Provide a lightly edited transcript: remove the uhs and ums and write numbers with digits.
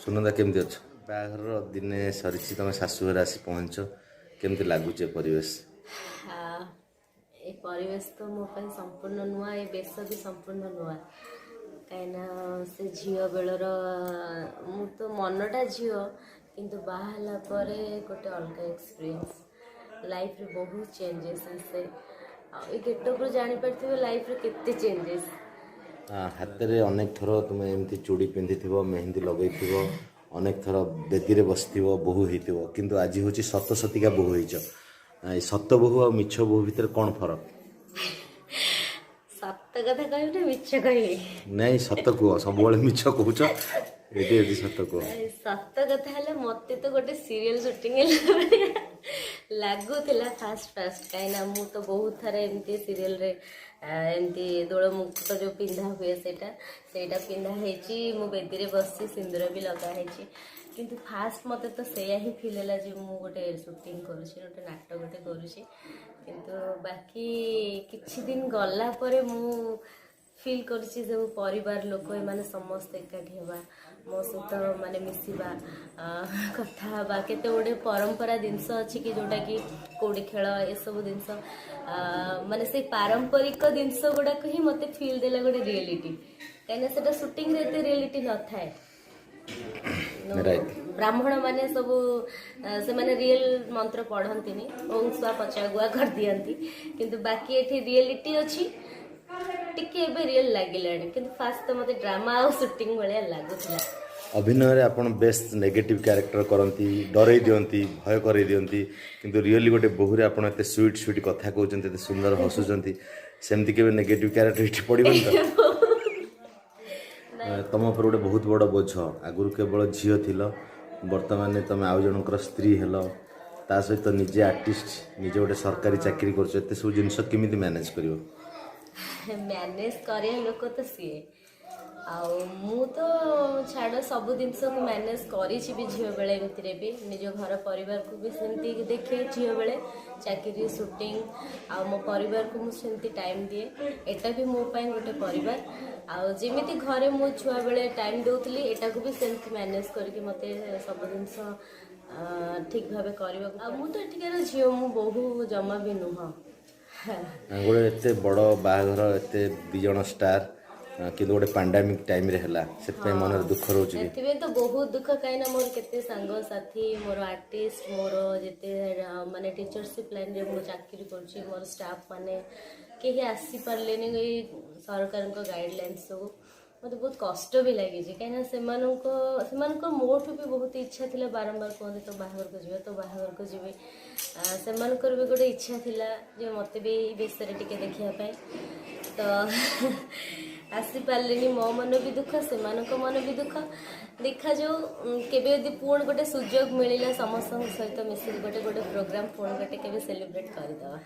ସୁନନ୍ଦା, କେମିତି ଅଛ? ବାହାଘରର ଦିନେ ସରିଛି, ତମେ ଶାଶୁଘରେ ଆସି ପହଞ୍ଚ, କେମିତି ଲାଗୁଛି ଏ ପରିବେଶ? ଏ ପରିବେଶ ତ ମୋ ପାଇଁ ସମ୍ପୂର୍ଣ୍ଣ ନୂଆ, ଏ ବେଶ ବି ସମ୍ପୂର୍ଣ୍ଣ ନୂଆ। କାହିଁକିନା ସେ ଝିଅ ବେଳର ମୁଁ ତ ମନଟା ଝିଅ, କିନ୍ତୁ ବାହା ହେଲା ପରେ ଗୋଟେ ଅଲଗା ଏକ୍ସପିରିଏନ୍ସ, ଲାଇଫ୍ରେ ବହୁତ ଚେଞ୍ଜେସ୍ ଆସେ। ଆଉ ଏ ଗେଟଅପ୍ରୁ ଜାଣିପାରିଥିବେ ଲାଇଫ୍ରେ କେତେ ଚେଞ୍ଜେସ୍। ହାତରେ ଅନେକ ଥର ତୁମେ ଏମିତି ଚୁଡ଼ି ପିନ୍ଧିଥିବ, ମେହେନ୍ଦି ଲଗେଇଥିବ, ଅନେକ ଥର ବେଦିରେ ବସିଥିବ, ବୋହୂ ହେଇଥିବ, କିନ୍ତୁ ଆଜି ହେଉଛି ସତ ସତିକା ବୋହୂ ହେଇଛ। ଏ ସତ ବୋହୂ ଆଉ ମିଛ ବୋହୂ ଭିତରେ କ'ଣ ଫରକ? ସତ କଥା କହିବି ନା ମିଛ କହିବି? ନାଇଁ, ସତ କୁହ। ସବୁବେଳେ ମିଛ କହୁଛ, ଏଠି ଏଠି ସତ କୁହ। ସତ କଥା ହେଲା, ମୋତେ ତ ଗୋଟେ ସିରିଏଲ ସୁଟିଂ ହେଲା ଭଳିଆ ଲାଗୁଥିଲା ଫାଷ୍ଟ ଫାଷ୍ଟ। କାହିଁକିନା ମୁଁ ତ ବହୁତ ଥର ଏମିତି ସିରିଏଲରେ ଏମିତି ଦୋଳ ମୁକୁଟ ଯେଉଁ ପିନ୍ଧା ହୁଏ, ସେଇଟା ପିନ୍ଧା ହେଇଛି, ମୁଁ ବେଦିରେ ବସି ସିନ୍ଦୁର ବି ଲଗା ହେଇଛି। କିନ୍ତୁ ଫାଷ୍ଟ ମୋତେ ତ ସେଇଆ ହିଁ ଫିଲ୍ ହେଲା ଯେ ମୁଁ ଗୋଟେ ସୁଟିଂ କରୁଛି, ଗୋଟେ ନାଟକ ଗୋଟେ କରୁଛି। କିନ୍ତୁ ବାକି କିଛି ଦିନ ଗଲା ପରେ ମୁଁ ଫିଲ୍ କରୁଛି ସବୁ ପରିବାର ଲୋକ ଏମାନେ ସମସ୍ତେ ଏକାଠି ହେବା, ମୋ ସହିତ ମାନେ ମିଶିବା, କଥା ହେବା। କେତେ ଗୁଡ଼ିଏ ପରମ୍ପରା ଜିନିଷ ଅଛି କି ଯେଉଁଟାକି କଉଡ଼ି ଖେଳ, ଏସବୁ ଜିନିଷ, ମାନେ ସେଇ ପାରମ୍ପରିକ ଜିନିଷ ଗୁଡ଼ାକ ହିଁ ମୋତେ ଫିଲ୍ ଦେଲା ଗୋଟେ ରିଏଲିଟି। କାହିଁକିନା ସେଟା ସୁଟିଂରେ ଏତେ ରିଏଲିଟି ନଥାଏ। ବ୍ରାହ୍ମଣ ମାନେ ସବୁ ସେମାନେ ରିଏଲ ମନ୍ତ୍ର ପଢନ୍ତିନି, ଓଂ ସ୍ୱା ପଚାଗୁଆ କରିଦିଅନ୍ତି। କିନ୍ତୁ ବାକି ଏଠି ରିଏଲିଟି ଅଛି। ଟିକେ ଏବେ ରିଏଲ ଲାଗିଲାଣି, କିନ୍ତୁ ଫାଷ୍ଟ ତ ମତେ ଡ୍ରାମା ଆଉ ସୁଟିଂ ଭଳିଆ ଲାଗୁଥିଲା। ଅଭିନୟରେ ଆପଣ ବେଷ୍ଟ ନେଗେଟିଭ କ୍ୟାରେକ୍ଟର କରନ୍ତି, ଡରେଇ ଦିଅନ୍ତି, ଭୟ କରେଇ ଦିଅନ୍ତି। କିନ୍ତୁ ରିଅଲି ଗୋଟେ ବୋହୂରେ ଆପଣ ଏତେ ସୁଇଟ୍ ସୁଇଟ୍ କଥା କହୁଛନ୍ତି, ଏତେ ସୁନ୍ଦର ହସୁଛନ୍ତି, ସେମିତି କେବେ ନେଗେଟିଭ କ୍ୟାରେକ୍ଟର ଏଠି ପଡ଼ିବନି ତ? ତମ ଉପରେ ଗୋଟେ ବହୁତ ବଡ଼ ବୋଝ। ଆଗରୁ କେବଳ ଝିଅ ଥିଲ, ବର୍ତ୍ତମାନ ତମେ ଆଉ ଜଣଙ୍କର ସ୍ତ୍ରୀ ହେଲ, ତା ସହିତ ନିଜେ ଆର୍ଟିଷ୍ଟ, ନିଜେ ଗୋଟେ ସରକାରୀ ଚାକିରି କରୁଛ। ଏତେ ସବୁ ଜିନିଷ କେମିତି ମ୍ୟାନେଜ କରିବ? ମ୍ୟାନେଜ କରିବା ଲୋକ ତ ସିଏ, ଆଉ ମୁଁ ତ ଛାଡ଼, ସବୁ ଜିନିଷକୁ ମ୍ୟାନେଜ କରିଛି ବି ଝିଅ ବେଳେ। ଏମିତିରେ ବି ନିଜ ଘର ପରିବାରକୁ ବି ସେମିତି ଦେଖେ ଝିଅ ବେଳେ, ଚାକିରି, ସୁଟିଂ, ଆଉ ମୋ ପରିବାରକୁ ମୁଁ ସେମିତି ଟାଇମ୍ ଦିଏ। ଏଟା ବି ମୋ ପାଇଁ ଗୋଟେ ପରିବାର। ଆଉ ଯେମିତି ଘରେ ମୁଁ ଛୁଆବେଳେ ଟାଇମ୍ ଦେଉଥିଲି, ଏଟାକୁ ବି ସେମିତି ମ୍ୟାନେଜ କରିକି ମୋତେ ସବୁ ଜିନିଷ ଠିକ୍ ଭାବେ କରିବାକୁ। ଆଉ ମୁଁ ତ ଏଠିକାର ଝିଅ, ମୁଁ ବୋହୂ ଜମା ବି ନୁହଁ। ଗୋଟେ ଏତେ ବଡ଼ ବାହାଘର, ଏତେ ଦି ଜଣ ଷ୍ଟାର, କିନ୍ତୁ ଗୋଟେ ପାଣ୍ଡାମିକ ଟାଇମରେ ହେଲା, ସେଥିପାଇଁ ମନରେ ଦୁଃଖ ରହୁଛି କି? ସେଥିପାଇଁ ତ ବହୁତ ଦୁଃଖ। କାହିଁକିନା ମୋର କେତେ ସାଙ୍ଗସାଥି, ମୋର ଆର୍ଟିଷ୍ଟ, ମୋର ଯେତେ ମାନେ ଟିଚରସିପ୍ ଲାଇନରେ ମୁଁ ଚାକିରି କରୁଛି, ମୋର ଷ୍ଟାଫ୍ ମାନେ କେହି ଆସିପାରିଲେନି ଏଇ ସରକାରଙ୍କ ଗାଇଡ଼ଲାଇନ୍ସ ସବୁ। ମୋତେ ବହୁତ କଷ୍ଟ ବି ଲାଗିଛି, କାହିଁକିନା ସେମାନଙ୍କ ମୋଠୁ ବି ବହୁତ ଇଚ୍ଛା ଥିଲା। ବାରମ୍ବାର କୁହନ୍ତି, ତୋ ବାହାଘରକୁ ଯିବେ, ତୋ ବାହାଘରକୁ ଯିବେ। ସେମାନଙ୍କର ବି ଗୋଟେ ଇଚ୍ଛା ଥିଲା ଯେ ମୋତେ ବି ଏଇ ବେଶରେ ଟିକେ ଦେଖିବା ପାଇଁ। ତ ଆସିପାରିଲେନି, ମୋ ମନ ବି ଦୁଃଖ, ସେମାନଙ୍କ ମନ ବି ଦୁଃଖ। ଦେଖାଯାଉ, କେବେ ଯଦି ପୁଣି ଗୋଟେ ସୁଯୋଗ ମିଳିଲା, ସମସ୍ତଙ୍କ ସହିତ ମିଶିକି ଗୋଟେ ଗୋଟେ ପ୍ରୋଗ୍ରାମ ପୁଣି ଗୋଟେ କେବେ ସେଲିବ୍ରେଟ୍ କରିଦେବା।